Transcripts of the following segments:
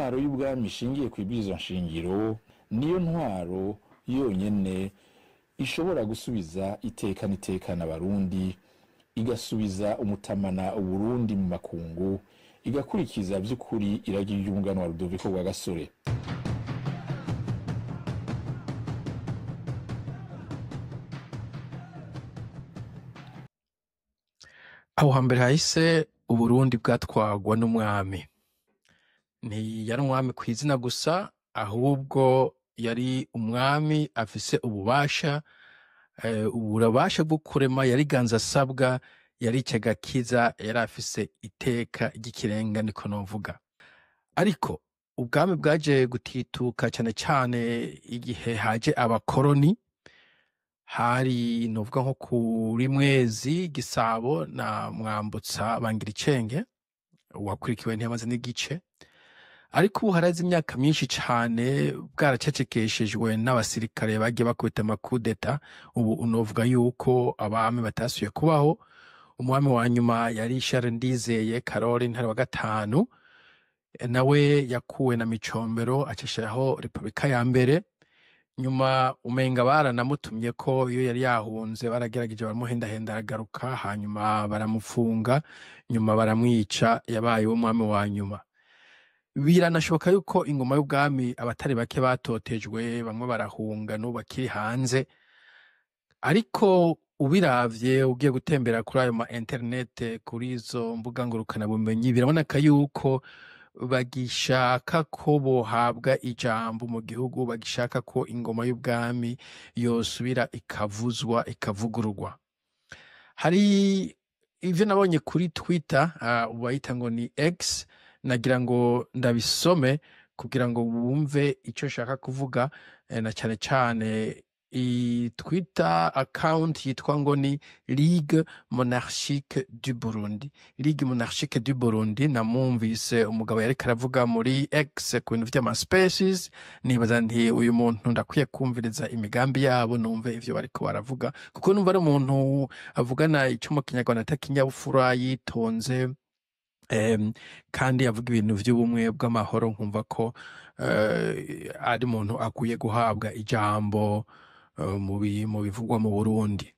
Intwaro y'ubwami ishingiye ku ibwirizwa nshingiro niyo ntwaro yonyene ishobora gusubiza iteka n'itekana Abarundi, igasubiza umutamana Uburundi mu makungu, igakurikiza vy'ukuri iragi ry'umuganwa wa Rudoviko Rwagasore. Aho hambere hahise Uburundi bwatwagwa n'umwami. Ntiyari umwami kw'izina gusa, ahubwo yari umwami afise ububasha, ububasha bwo kurema, yari ganza asabwa, yari icagakiza, yari afise iteka ry'ikirenga, niko novuga. Ariko ubwami bwaje gutituka cane cane igihe haje abakoroni, hari novuga nko kuri Mwezi Gisabo na Mwambutsa Bangiricenge, uwakurikiwe ntiyamaze n'igice. Ariko ubu haraze imyaka myinshi cane bwaracecekeshejwe n'abasirikare bagiye bakubita amakudeta. Ubu unovuga yuko abami batasubiye kubaho. Umwami wa nyuma yari Charles Ndizeye Karori Ntare wa gatanu, nawe yakuwe na Micombero acishiraho Repubulika ya mbere. Nyuma umenga baranamutumye ko iyo yari yahunze, baragerageje baramuhendahenda aragaruka, hanyuma baramufunga, nyuma baramwica, yabaye umwami wa nyuma. Biranashoboka yuko ingoma y'ubwami abatari bake batotejwe, bamwe barahunga n'ubu bakiri hanze. Ariko ubiravye ugiye gutembera kuri ayo ma internet, kuri izo mbuga ngurukanabumenyi, biraboneka yuko bagishaka ko bohabwa ijambo mu gihugu, bagishaka ko ingoma y'ubwami yosubira ikavuzwa, ikavugururwa. Hari ivyo nabonye kuri Twitter, bayita ngo ni X, nagira ngo ndabisome kugira ngo wumve ico nshaka kuvuga, na cane cane i Twitter account yitwa ngo ni Ligue Monarchique du Burundi. Ligue Monarchique du Burundi, namwumvise umugabo yariko aravuga muri X ku bintu vy'ama spaces, nibaza nti uyu muntu ndakwiye kumviriza imigambi yabo, numve ivyo bariko baravuga, kuko numva ari umuntu avugana ico mu Kinyarwanda atakinyabupfura, yitonze, kandi avuga ibintu vy'ubumwe bw'amahoro, nkumva ko ari umuntu akwiye guhabwa ijambo mu bivugwa mu Burundi.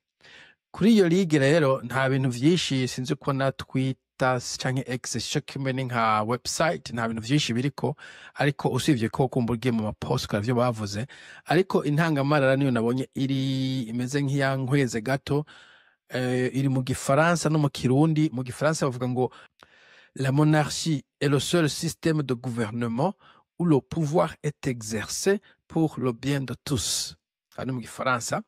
Kuri iyo ligue rero nta bintu vyinshi, sinzi ko na Twitter canke X ico kimwe ni nka website, nta bintu vyinshi biriko, ariko usivye ko kumva ugiye mu ma post ukora ivyo bavuze. Ariko intangamarara niyo nabonye iri imeze nk'iyankweze gato, iri mu Gifaransa no mu Kirundi. Mu Gifaransa bavuga ngo la monarchie est le seul système de gouvernement où le pouvoir est exercé pour le bien de tous. Aha ni mu Gifaransa.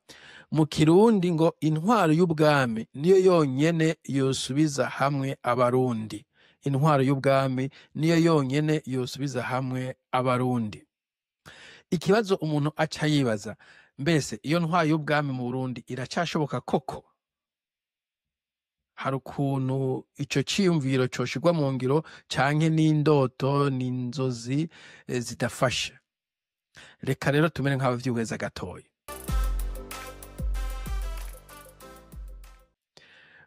Mu Kirundi ngo intwaro y'ubwami niyo yonyene yosubiza hamwe Abarundi. Intwaro y'ubwami niyo yonyene yosubiza hamwe Abarundi. Ikibazo umuntu aca yibaza, mbese iyo ntwaro y'ubwami mu Burundi iracashoboka koko? Hari ukuntu ico ciyumviro coshirwa mu ngiro, canke n'indoto n'inzozi zidafashe? Reka rero tumere nk'abavyihweza gatoya.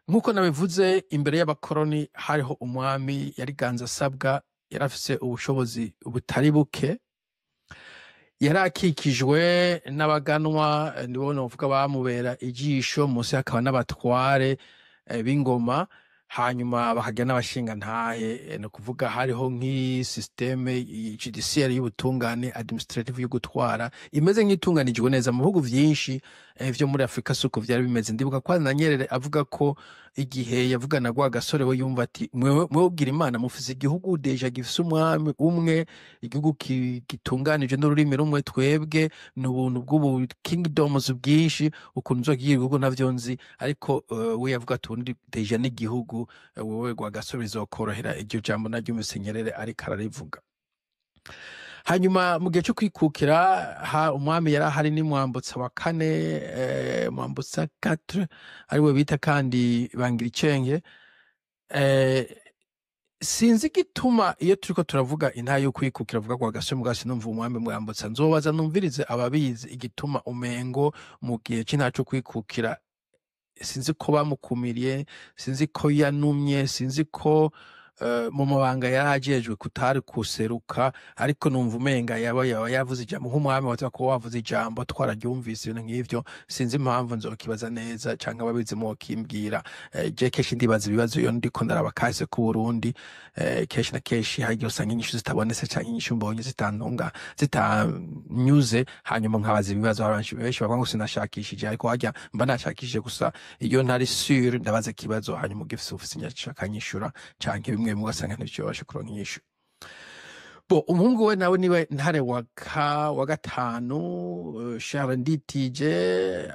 Nk'uko nabivuze, imbere y'abakoroni hariho umwami yari ganza asabwa, yarafise ubushobozi butari buke, yari akikijwe n'abaganwa, nibo novuga bamubera ijisho, munsi hakaba n'abatware b'ingoma, hanyuma bakagira n'abashingantahe. Ni ukuvuga hariho nk'isysteme judiciaire y'ubutungane, administrative yo gutwara, imeze nk'itunganijwe neza. Mu bihugu vyinshi vyo muri Afrika suko vyari bimeze. Ndibuka kwa na Nyerere avuga ko igihe yavugana Rwagasore we yumva ati mwewe ubwira Imana mufise igihugu déjà gifise umwami umwe, igihugu gitunganije n'ururimi rumwe, twebwe ni ubuntu bw'ubu kingdoms bwinshi, ukuntu nzogira igihugu ntavyo nzi. Ariko we yavuga ati ubundi déjà n'igihugu, wewe Rwagasore bizokorohera. Iryo jambo naryumvise Nyerere ariko ararivuga. Hanyuma mu gihe cyo kwikukira umwami yari ahari ni Mwambutsa wa kane, Mwambutsa 4, ariwe bita kandi Bangiricenge. Sinzi igituma iyo turiko turavuga intara yo kwikukira avuga kwa gasore, mugasi numva umwami Mwambutsa. Nzobaza numvirize ababizi igituma umengo mu gihe c'intara co kwikukira sinzi ko bamukumiriye, sinzi ko yanumye, sinzi ko mu mabanga yari ajejwe kutari kuseruka, ariko numva umenga yaba yavuze ijambo nk'umwami, waza kuba wavuze ijambo twararyumvise, ibintu nk'ivyo. Sinzi impamvu, nzokibaza neza canke ababizi mwokimbwira. Je kenshi ndibaza ibibazo iyo ndiko ndaraba kahise ku Burundi. Kenshi na kenshi hari igihe usanga inyishu zitabonetse canke inyishu mbonye zitantunga, zitanyuze, hanyuma nkabaza ibibazo. Abantu benshi bavuga ngo sinashakishije, ariko harya mba nashakishije. Gusa iyo ntari sûr ndabaza ikibazo, hanyuma ugifise ufise inyishu akanyishura, canke bimwe bimwe ugasanga ntivyoroshe kuronka inyishu. Bo umuhungu we nawe niwe Ntare wa gatanu, Charles Nditije,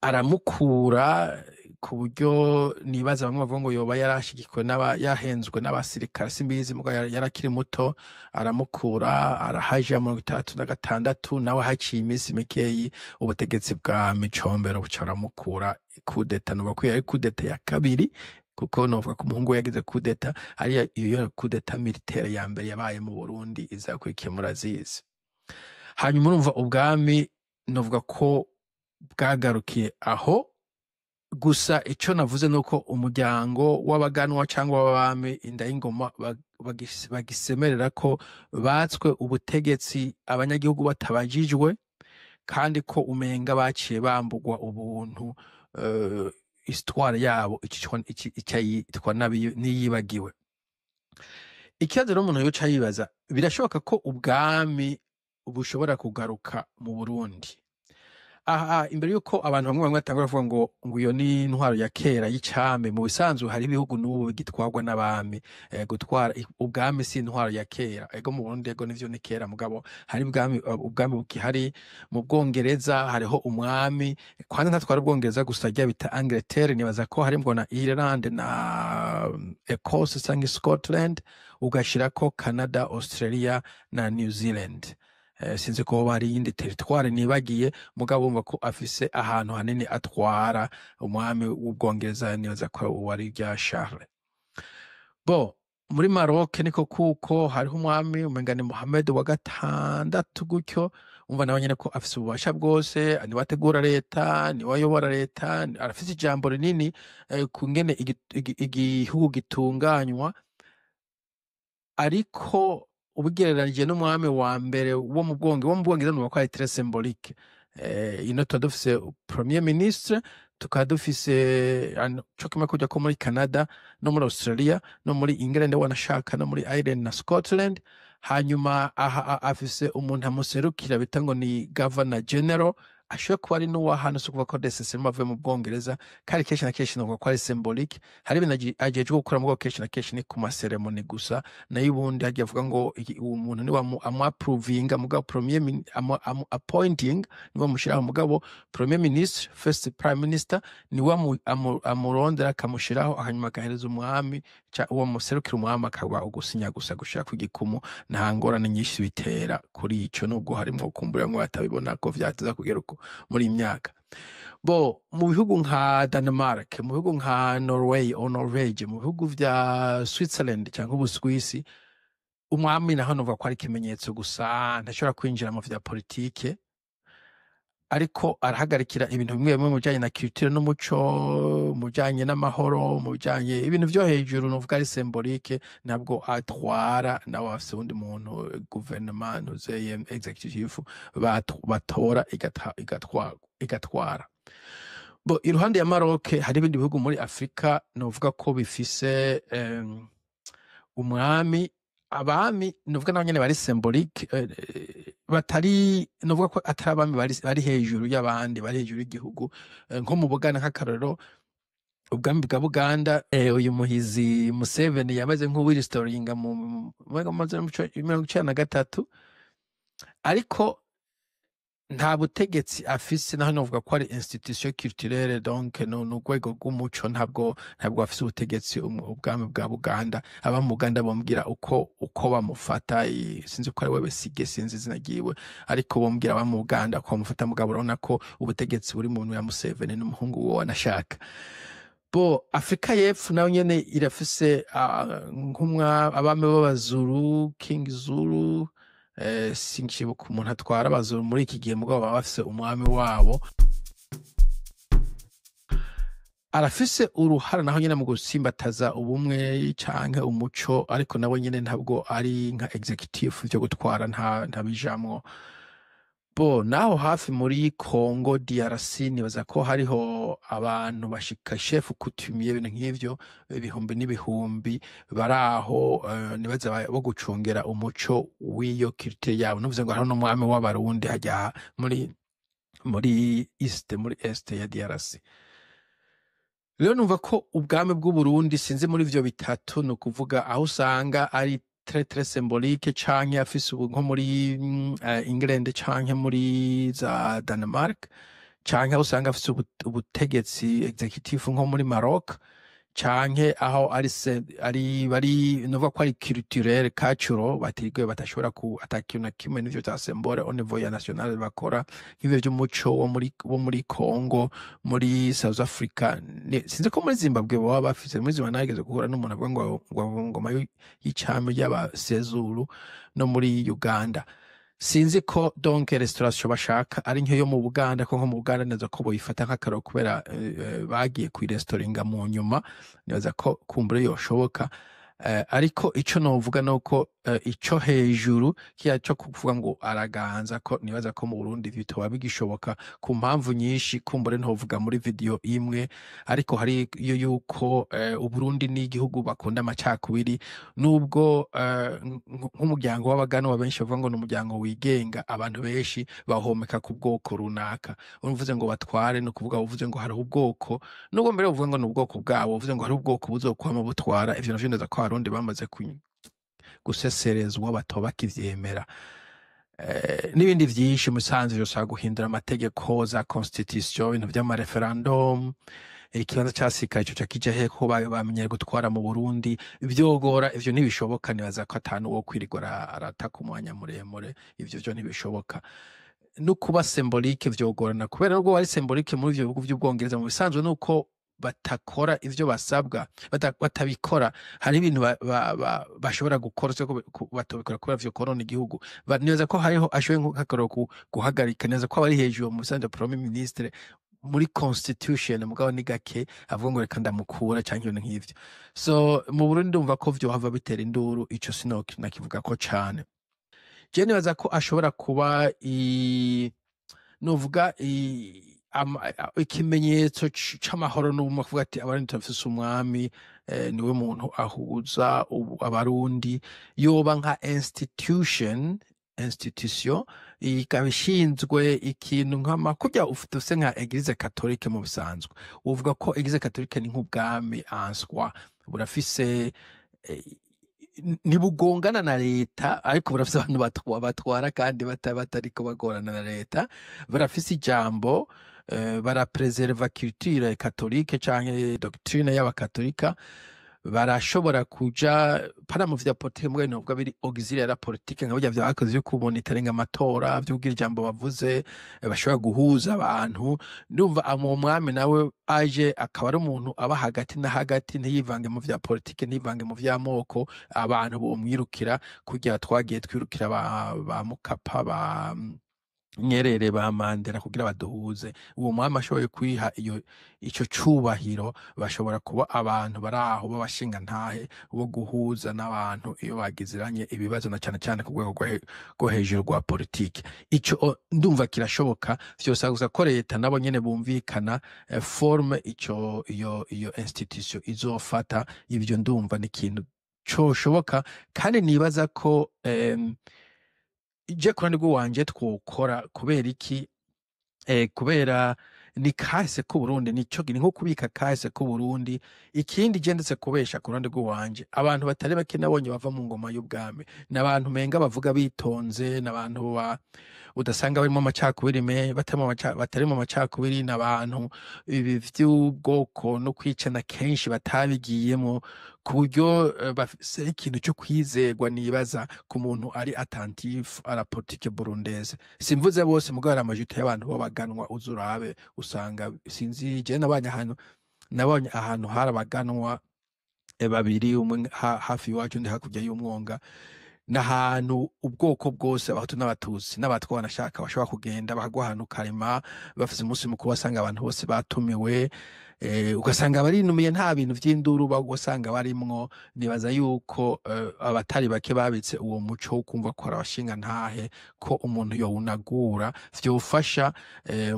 aramukura ku buryo nibaza bamwe bavuga ngo yoba yarashigikiwe n'aba yahenzwe n'abasirikare, simbizi, muga yarakiri muto, aramukura, arahaja 66. Nawe haciye iminsi mikeyi ubutegetsi bwa Micombero buca buramukura, coup d'état. Nuvuga ko yari coup d'état ya kabiri, kuko novuga ko umuhungu we yagize coup d'état, ariyo iyo coup d'état militaire ya mbere yabaye mu Burundi, izakurikiye murazizi. Hanyuma urumva ubwami novuga ko bwagarukiye aho. Gusa ico navuze nuko umuryango w'abaganwa cyangwa w'abami inda y'ingoma bagisemerera ko batswe ubutegetsi abanyagihugu batabajijwe, kandi ko umenga baciye bambugwa ubuntu, histoire yabo icayitwa niyibagiwe. Ikibazo rero umuntu yoca yibaza, birashoboka ko ubwami bushobora kugaruka mu Burundi? Aha, imbere yuko abantu bamwe bamwe batangura kuvuga ngo iyo ni intwaro ya kera y'icami, mu bisanzwe hari ibihugu n'ubu bigitwarwa n'abami. Gutwara ubwami si intwaro ya kera. Ego mu Burundi, ego nivyo ni kera, mugabo hari ubwami bukihari. Mu Bwongereza hariho umwami, kwanza ntatwara Ubwongereza gusa, rya bita Angleterre, nibaza ko harimwo na Ireland na Ecosse canke Scotland, ugashirako Canada, Australia na New Zealand. Sinzi ko hoba hari iyindi territoire nibagiye, mugabo wumva ko afise ahantu hanini atwara, umwami w'Ubwongereza, nibaza ko uwo ari rya Charles. Bo muri Maroc niko, kuko hariho umwami, umenga ni Mohamed wa gatandatu gutyo. Umva nawe nyene ko afise ububasha bwose, niwe ategura leta, niwe ayobora leta, arafise ijambo rinini ku ngene igihugu gitunganywa. Ariko ubigereranije n'umwami wa mbere wo mu Bwongereza, nuvuga ko ari très symbolique. Ino tuba dufise premier ministre, tukaba dufise co kimwe kujya ko muri Canada no muri Australia no muri England, wanashaka no muri Ireland na Scotland. Hanyuma aha afise umuntu amuserukira bita ngo ni governor general, ashobora kuba ari n'uwa hano, si ukuvuga ko nécessairement avuye mu Bwongereza. Kandi kenshi na kenshi nuvuga ko ari symbolique, hari ibintu ajejwe gukora, mugabo kenshi na kenshi ni ku ma cérémonies gusa. Nayo ubundi hagiye avuga ngo uwo muntu niwe amu approvinga, mugabo premier amu appointing niwe amushiraho, mugabo premier ministre, first prime minister, niwe amurondera akamushiraho, hanyuma agahereza umwami, uwo muserukira umwami akaba ugusinya gusa, gushira ku gikumu. Nta ngorane nyinshi bitera kuri ico, nubwo harimwo kumbura ngo batabibona ko vyateza kugera uko muri iyi myaka. Bo mu bihugu nka Denmark, mu bihugu nka Norway or Norvege, mu bihugu vya Switzerland cyangwa Ubuswisi, umwami naho nuvuga ko ari ikimenyetso gusa, ntashobora kwinjira mu vya politike, ariko arahagarikira ibintu bimwe bimwe mu bijanye na culture n'umuco, mu bijanye n'amahoro, mu bijanye ibintu vyo hejuru, nuvuga ari symbolique, ntabwo atwara. Nawe afise uwundi muntu, guverinoma ntuzeye executive batora igatwara. Bo iruhande ya Maroc hari ibindi bihugu muri Afrika novuga ko bifise umwami, abami novuga nabo nyene bari symbolique, batari, novuga ko atari abami bari hejuru y'abandi, bari hejuru y'igihugu. Nko mu Buganda, nk'akarorero, ubwami bwa Buganda, uyu muhizi Museveni yamaze nk'uwirestoringa mu 93, ariko nta butegetsi afise. Naho novuga ko ari institution culturelle, donc no n'urwego rw'umuco, ntabwo afise ubutegetsi ubwami bwa Buganda. Aba mu Buganda bombwira uko bamufata, sinzi ko ari we Besige, sinzi izina ryiwe, ariko bombwira aba mu Buganda ko bamufata. Mugabo urabona ko ubutegetsi buri mu minwe ya Museveni n'umuhungu we wanashaka. Bo Afrika y'Epfo nayo nyene irafise nk'umwa abami b'Abazulu, King Zulu, sinkibuka umuntu atwara Abazulu muri iki gihe, mugabo baba bafise umwami wabo. Arafise uruhara naho nyene mu gusimbataza ubumwe canke umuco, ariko nawe nyene ntabwo ari nka executive, vyo gutwara ntabijamwo. Bo naho hafi muri Congo DRC, nibaza ko hariho abantu bashika chef coutumier, ibintu nk'ivyo, ibihumbi n'ibihumbi baraho, nibaza bo gucungera umuco w'iyo culture yabo. Nuvuze ngo hariho n'umwami w'Abarundi hajya muri east, muri est ya DRC. Rero numva ko ubwami bw'Uburundi, sinzi, muri ivyo bitatu, ni ukuvuga aho usanga ari très très symbolique, canke afise ubu nko muri England canke muri za Denmark, canke aho usanga afise ubutegetsi executive nko muri Maroc, canke aho ari se, ari bari nuvuga ko ari culturel cultural, batirwe batashobora ku atakintu na kimwe n'ivyo vya symbole au niveau ya national bakora, nk'ivyo vy'umuco wo muri Congo, muri South Africa, sinzi ko muri Zimbabwe baba bafise. Muri Zimbabwe nageze guhura n'umuntu avuga ngo ngoma y'icami y'Abasezuru, no muri Uganda sinzi ko. Donc restauration bashaka ari nk'iyo mu Buganda, ko nko mu Buganda neza ko boyifata nk'akaroro kubera bagiye kuyirestoringa mu nyuma. Nibaza ko kumbure yoshoboka, ariko ico novuga nuko ico hejuru kiya co kuvuga ngo araganza, ko nibaza ko mu Burundi bitoba bigishoboka ku mpamvu nyinshi, kumbure ntovuga muri video imwe. Ariko hari iyo yuko Uburundi ni igihugu bakunda amacakubiri, nubwo nk'umuryango w'Abaganwa benshi bavuga ngo ni umuryango wigenga, abantu benshi bahomeka ku bwoko runaka. Uvuze ngo batware, ni ukuvuga uvuze ngo hariho ubwoko, nubwo mbere uvuga ngo ni ubwoko bwabo, uvuze ngo hariho ubwoko buzokwama butwara. Ivyo navyo neza ko Abarundi bamaze guseserezwa batoba bakivyemera. N'ibindi vyinshi musanze vyosaba guhindura amategeko, za constitution, ibintu vy'ama referendum, ikibanza casikaye ico ca kija he, ko bamenyere gutwara mu Burundi vyogora. Ivyo ntibishoboka. Nibaza ko atanu wo kwirirwa arataka umwanya muremure, ivyo vyo ntibishoboka. No kuba symbolique vyogorana, kubera nubwo wari symbolique muri ivyo bihugu vy'Ubwongereza, mu bisanzwe nuko batakora ivyo basabwa, batabikora. Hari ibintu bashobora gukora ko batobikora kubera vyo konona igihugu. Nibaza ko hariho ashoboye nk'akarorero guhagarika, neza ko abari hejuru mu bisanzwe premier ministre muri constitution, mugabo ni gake avuga ngo reka ndamukura canke ibintu nk'ivyo. So mu Burundi ndumva ko vyohava bitera induru, ico sino nakivuga ko cane. Je nibaza ko ashobora kuba i novuga ikimenyetso c'amahoro n'ubumwe, kuvuga ati Abarundi turafise umwami, niwe muntu ahuza Abarundi. Yoba nka institution ikaba ishinzwe ikintu nk'ama kurya ufite nka Église catholique. Mu bisanzwe uvuga ko Église catholique ni nk'ubwami en soi, burafise ntibugongana na leta, ariko burafise abantu batwara kandi batariko bagorana na leta, barafise ijambo, barapreserva culture catholique canke doctrine y'Abakatolika. Barashobora kuja para mu vya politike, mbwe nubwo biri auxiliaire la politique, nka burya vyakoze vyo kumonitoringa amatora, vyo kugira ijambo bavuze, bashobora guhuza abantu. Ndumva uwo mwami nawe aje akaba ari umuntu aba hagati na hagati, ntiyivange mu vya politike, ntiyivange mu vy'amoko, abantu bomwirukira kugira twagiye twirukira ba Mukapa, ba Nyerere, ba Mandela kugira baduhuze. Uwo mwami ashoboye kwiha iyo ico cubahiro, bashobora kuba abantu bari aho b'abashingantahe bo guhuza n'abantu iyo bagiziranye ibibazo, na cane cane ku rwego rwo hejuru rwa politike. Ico ndumva kirashoboka, vyosaba gusa ko leta nabo nyene bumvikana forme ico iyo institution izofata. Ivyo ndumva ni ikintu coshoboka, kandi nibaza ko je ku ruhande rw'iwanje twokora. Kubera iki? Kubera ni kahise k'Uburundi, nico ni nko kubika kahise k'Uburundi. Ikindi je ndetse kubesha, ku ruhande rw'iwanje, abantu batari bake nabonye bava mu ngoma y'ubwami ni abantu menga bavuga bitonze, n'abantu udasanga barimo amacakubiri, batari mu macakubiri, n'abantu ibi vy'ubwoko no kwicana kenshi batabigiyemo, ku buryo bafise ikintu cyo kwizerwa. Nibaza ku muntu ari attentif à la politique burundaise, simvuze bose, mugabo hari ama majorité y'abantu b'Abaganwa uzurabe usanga, sinzi, je nabonye ahantu hari Abaganwa babiri, umwe hafi iwacu, undi hakurya y'umwonga, n'ahantu ubwoko bwose, Abahutu n'Abatutsi n'Abatwa banashaka, bashobora kugenda bakagwa ahantu karema, bafise umunsi mukuru, wasanga abantu bose batumiwe. Ugasanga barinumiye, nta bintu vy'induru ugasanga barimwo. Nibaza yuko abatari bake babitse uwo muco wo kumva ko ari abashingantahe, ko umuntu yowunagura vyofasha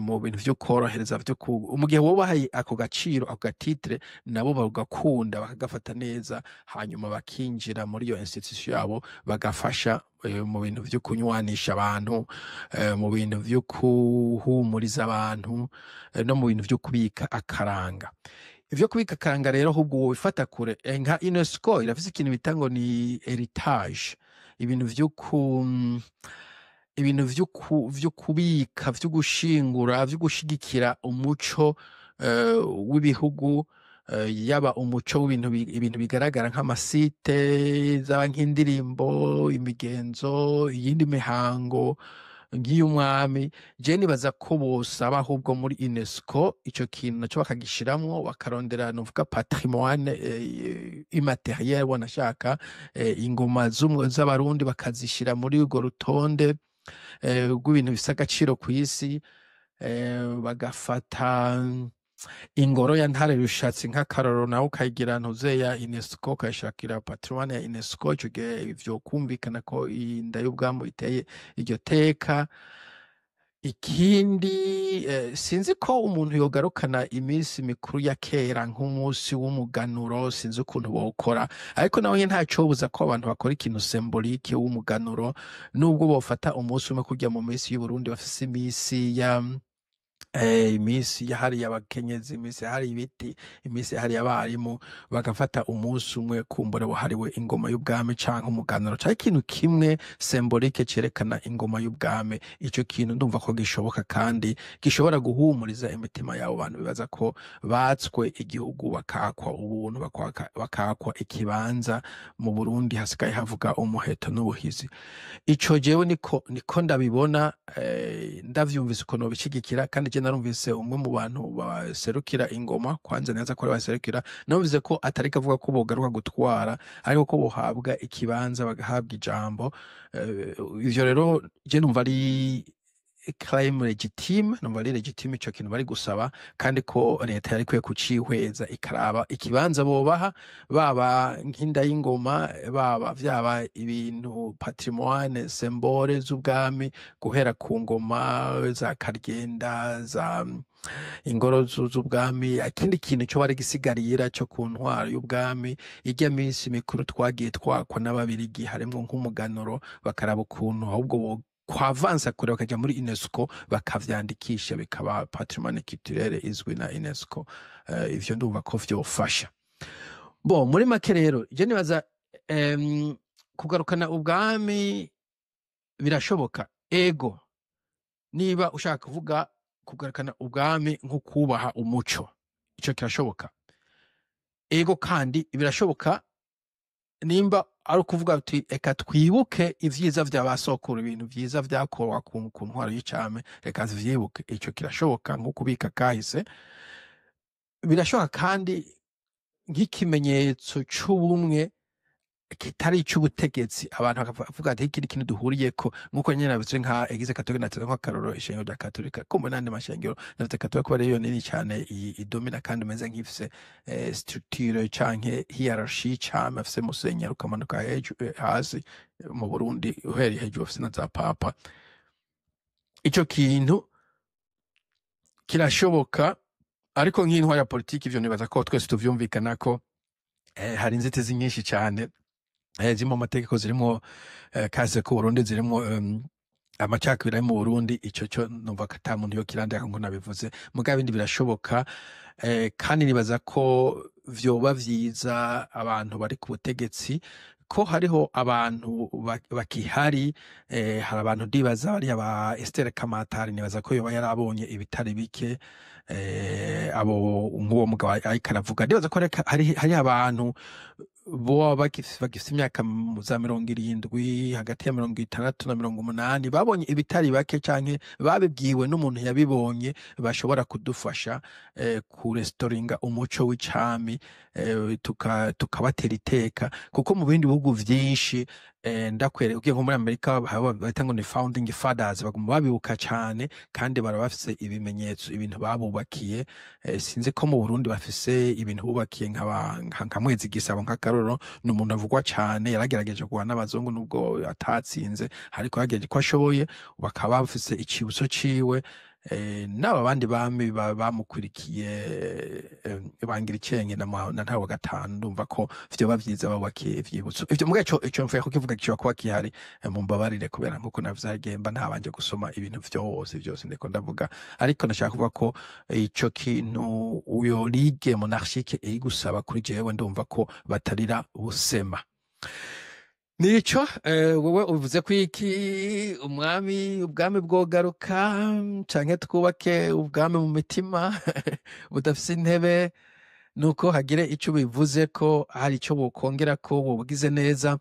mu bintu vyo korohereza, vyo mu gihe wobahaye ako gaciro, ako gatitre, nabo bagakunda, bakagafata neza, hanyuma bakinjira muri iyo institution yabo, bagafasha mu bintu vyo kunywanisha abantu, mu bintu vyo kuhumuriza abantu, no mu bintu vyo kubika akaranga. Ivyo kubika akaranga rero, ahubwo wobifata kure, nka UNESCO irafise ikintu bita ngo ni heritage, ibintu vyo kubika, vyo gushingura, vyo gushigikira umuco w'ibihugu, yaba umuco w'ibintu ibintu bigaragara nk'amasite, zaba nk'indirimbo, imigenzo, iyindi mihango nk'iy'umwami. Je nibaza ko bosaba ahubwo muri UNESCO ico kintu naco bakagishiramwo, bakarondera novuga patrimoine immatériel, wanashaka ingoma z'Abarundi bakazishira muri urwo rutonde rw'ibintu bifise agaciro kw'isi, bagafata ingoro ya Ntare Rushatsi nk'akarorero, nawe ukayigira ntuze ya UNESCO, ukayishakira patrimoine ya UNESCO. Ico gihe vyokumvikana ko inda y'ubwami iteye iryo teka. Ikindi, sinzi ko umuntu yogarukana iminsi mikuru ya kera nk'umunsi w'umuganuro, sinzi ukuntu bowukora, ariko naho nyene ntacobuza ko abantu bakora ikintu symbolique w'umuganuro, nubwo bofata umunsi umwe kurya mu minsi y'Uburundi bafise imisi ya iminsi yahariye abakenyezi, iminsi yahariye ibiti, iminsi yahariye abarimu, bagafata umunsi umwe kumbura wahariwe ingoma y'ubwami canke umuganuro canke ikintu kimwe symbolique cerekana ingoma y'ubwami. Ico kintu ndumva ko gishoboka kandi gishobora guhumuriza imitima y'abo bantu bibaza ko batswe igihugu, bakakwa ubuntu, bakakwa ikibanza. Mu Burundi hasigaye havuga umuheto n'ubuhizi. Ico jewe niko ndabibona, ndavyumvise ukuntu bishigikira. Kandi je narumvise umwe mu bantu baserukira ingoma, kwanza neza ko ari baserukira, numvise ko atariko avuga ko bogaruka gutwara, ariko ko bohabwa ikibanza, bagahabwa ijambo. Ivyo rero je numva ari claim légitime, numva ari légitime ico kintu bari gusaba, kandi ko leta yari ikwiye kucihweza, ikaraba ikibanza bobaha, baba nk'inda y'ingoma, baba vyaba ibintu patrimoine, symbole z'ubwami, guhera ku ngoma za Karyenda, za ingoro z'ubwami, ikindi kintu cyo bari gisigarira cyo ku ntwaro y'ubwami, irya minsi mikuru twagiye twakwa n'Ababirigi, harimwo nk'umuganuro, bakaraba ukuntu ahubwo bo kwavansa kure, bakaja muri UNESCO, bakavyandikisha bikaba patrimoine culturel izwi na UNESCO. Ivyo ndumva ko vyofasha. Bo muri make rero, je nibaza kugarukana ubwami birashoboka, ego, niba ushaka kuvuga kugarukana ubwami nko kubaha umuco, ico kirashoboka, ego. Kandi birashoboka nimba ari ukuvuga uti reka twibuke ivyiza vya basokuru, ibintu vyiza vyakorwa ku ntwaro y'icame, reka tuvyibuke, ico kirashoboka nko kubika kahise. Birashoboka kandi nk'ikimenyetso c'ubumwe kitari ic'ubutegetsi, abantu bakavuga ati iki ni ikintu duhuriyeko, nk'uko nyene nabivuze nka Église catholique, nateze nk'akarorero ishengero rya Katolika, ko mu n'andi mashengero navuze Katolika kuba ariyo nini cane idomina kandi imeze nk'ifise structure canke hiérarchie y'icame, afise musenyeri ukamanuka hejuru, hasi mu Burundi uhereye hejuru bafise na za papa. Ico kintu kirashoboka, ariko nk'intwaro ya politiki, ivyo nibaza ko twese tuvyumvikanako, hari inzitizi nyinshi cane, zirimo amategeko, zirimo kahise ku Burundi, zirimo amacakubiri ari mu Burundi. Ico cyo numva ko ata muntu yokirandira ngo nabivuze, mugabo ibindi birashoboka. Kandi nibaza ko vyoba vyiza abantu bari ku butegetsi, ko hariho abantu bakihari, hari abantu ndibaza bariya ba Esther Kamatari, nibaza ko yoba yarabonye ibitari bike, abo nk'uwo mugabo ariko aravuga. Ndibaza ko hari abantu boba bagifise imyaka mu za 70, hagati ya 60 na 80, babonye ibitari bake canke babibwiwe n'umuntu yabibonye, bashobora kudufasha kurestoringa umuco w'icami, tukabatera iteka, kuko mu bindi bihugu vyinshi Ndakwere ugiye nko muri Amerika haba bita ngo ni founding fathers, baguma babibuka cane kandi bara bafise ibimenyetso, ibintu babubakiye. Sinzi ko mu Burundi bafise ibintu bubakiye nka Mwezi Gisabo. Nk'akarorero, ni umuntu avugwa cane, yaragerageje guhana n'abazungu nubwo atatsinze, ariko yagerageje ko ashoboye, bakaba bafise icibutso ciwe. N'aba bandi bami bamukurikiye, bangira icenge na Ntare wa gatanu, ndumva ko vyoba vyiza babubakiye ivyibutso. Ivyo muga ico mvuye kukivuga gishobora kuba gihari, mumbabarire, kubera nkuko navuze mba ntabanje gusoma ibintu vyose vyose ndiko ndavuga, ariko ndashaka kuvuga ko ico kintu uyo ligue monarchique iri gusaba, kuri jewe ndumva ko batarira busema. Nico wewe uvuze ko iki umwami, ubwami bwogaruka, canke twubake ubwami mu mitima budafise intebe, nuko hagire ico bivuze ko hari ico bokongera ko bobugize neza.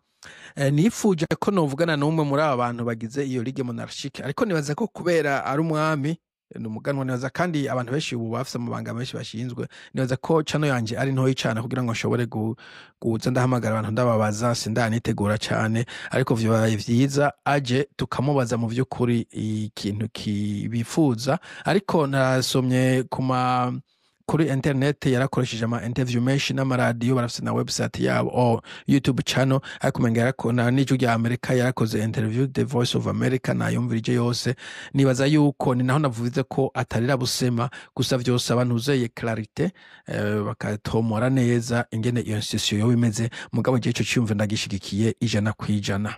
Nifuje ko novugana n'umwe muri aba bantu bagize iyo ligue monarchique, ariko nibaza ko kubera ari umwami, ni umuganwa, nibaza kandi abantu benshi ubu bafise amabanga menshi bashinzwe, nibaza ko channel yanje ari ntoyi cane kugira ngo nshobore kuza ndahamagara abantu ndababaza, sindanitegura cane, ariko vyobaye vyiza aje tukamubaza mu vy'ukuri ikintu kibifuza. Ariko narasomye kuma kuri internet, yarakoresheje ama interview menshi n'amaradiyo, barafise na website yabo o YouTube channel, ariko umenga yarakona n'Ijwi rya Amerika, yarakoze interview The Voice of America, nayumvirije yose. Nibaza yuko ni naho navuze ko atarira busema gusa, vyose abantu uzeye clarité, bakatomora neza ingene iyo institution yoba imeze. Mugabo jewe ico ciyumvo ndagishigikiye 100%.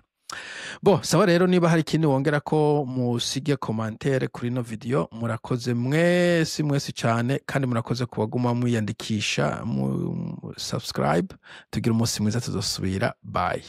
Bo sawa rero, niba hari ikindi wongera ko musige commentaire kuri ino video. Murakoze mwese mwese cyane, kandi murakoze kubaguma mwiyandikisha mu subscribe. Tugira umunsi mwiza, tuzosubira, bye.